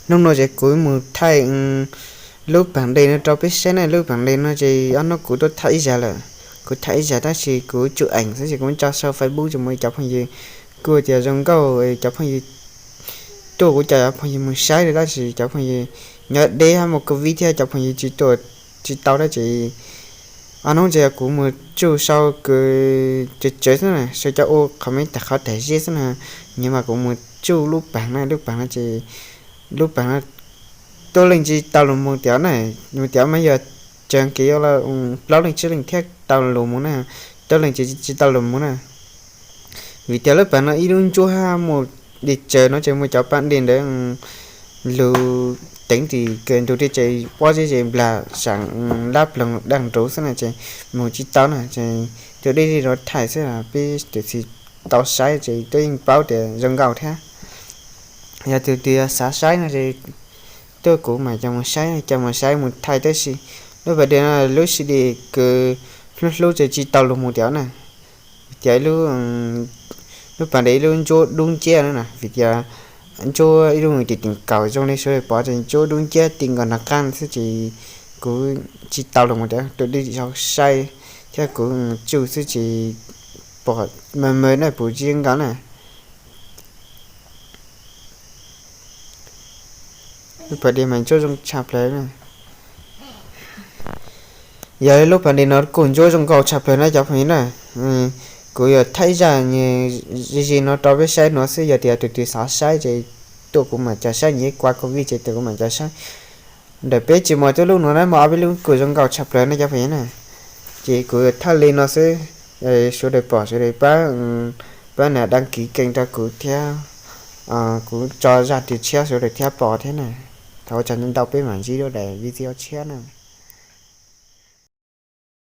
Hnub no ces kuv mus thaij lub paam de no rau peb saib na. Lub paam de no ces ob hnub kuv tuaj thaij ib zag lawm. Kuv thaij ib zag tab sis kuv tsum eem xwb ces kuv tso sau Facebook ces mus cov phooj ywg kuj tias zoo nkauj, cov phooj ywg tuaj kuv cov phooj ywg mus saib tab sis cov phooj ywg nyob deb hab muaj covid thiab cov phooj ywg tsis tuaj, tsis tau dab tsi. Ob hnub ces kuv mus tsuj sau kws tsawv tsawv xwb na, sau cov ua qhov me tag qhov tag zeb xwb na. Nyias mas kuv mus tsuj lub paam na, lub paam no ces lub paam no tuab leej tsis tau lug moog tias na, moog tias mas yog tsaws kev yuav plaub leej tsib leej thiab tau lug moog na, tuab leej ces tsis tau lug moog na. Vim tias lub paam no ib lub ntsuab hab muaj dej tsaws no ces muaj cov paab dej ntawd lug teev tim kws ntug dej tsaws pob zeb zes nplag saam lab ploog daaj nruv xwb na ces moog tsis tau na ces tus dej zej no thaij xwb peb tus txiv tau saib ces twb yeej paub tias zoo nkauj thiab. Yog tus twg xav saib no ces tuaj kuv mas coj mus saib, coj mus saib mus thaij tab sis lub paam de no lub sij hawm kws hlub hlub ces tsis tau lug mus tias na. Vim tias lub paam de ib lub ntsuab dub nciab na, vim tias ntsuab ib lub tim tim kaum zoo li sawv daws pom ces ntsuab dub nciab ti nkaus nag qaab xwb ces kuv tsis tau lug mus tias tus dej zej saib thiab kuv tsuj xwb ces pom mas mas na puv tsis zoo nkauj na. Lub paam de mas ntsuab zoo tshaj plaws na. Yog lub paam de no kuj ntsuab zoo nkauj tshaj plaws na cov phooj ywg na. Kuv yuav thaij zaj ze ze no rau peb saib no xwb, yog tias tus twg xav saib ces tuaj kuv mam coj saib, nyias kua covid ces tuaj kuv mam coj saib. Ntawm peb tsis muaj tub lub no na, muaj ob peb lub kuj zoo nkauj tshaj plaws na cov phooj ywg na. Ces kuv yuav thaij li no xwb, sawv daws pom sawv daws pab, pab nias đăng ký kênh rau kuv thiab, kuv tso zaj twg tshiab sawv daws thiaj pom thiab na. Thov ua tsaug ntau, peb mam ntsib dua daim video tshiab na.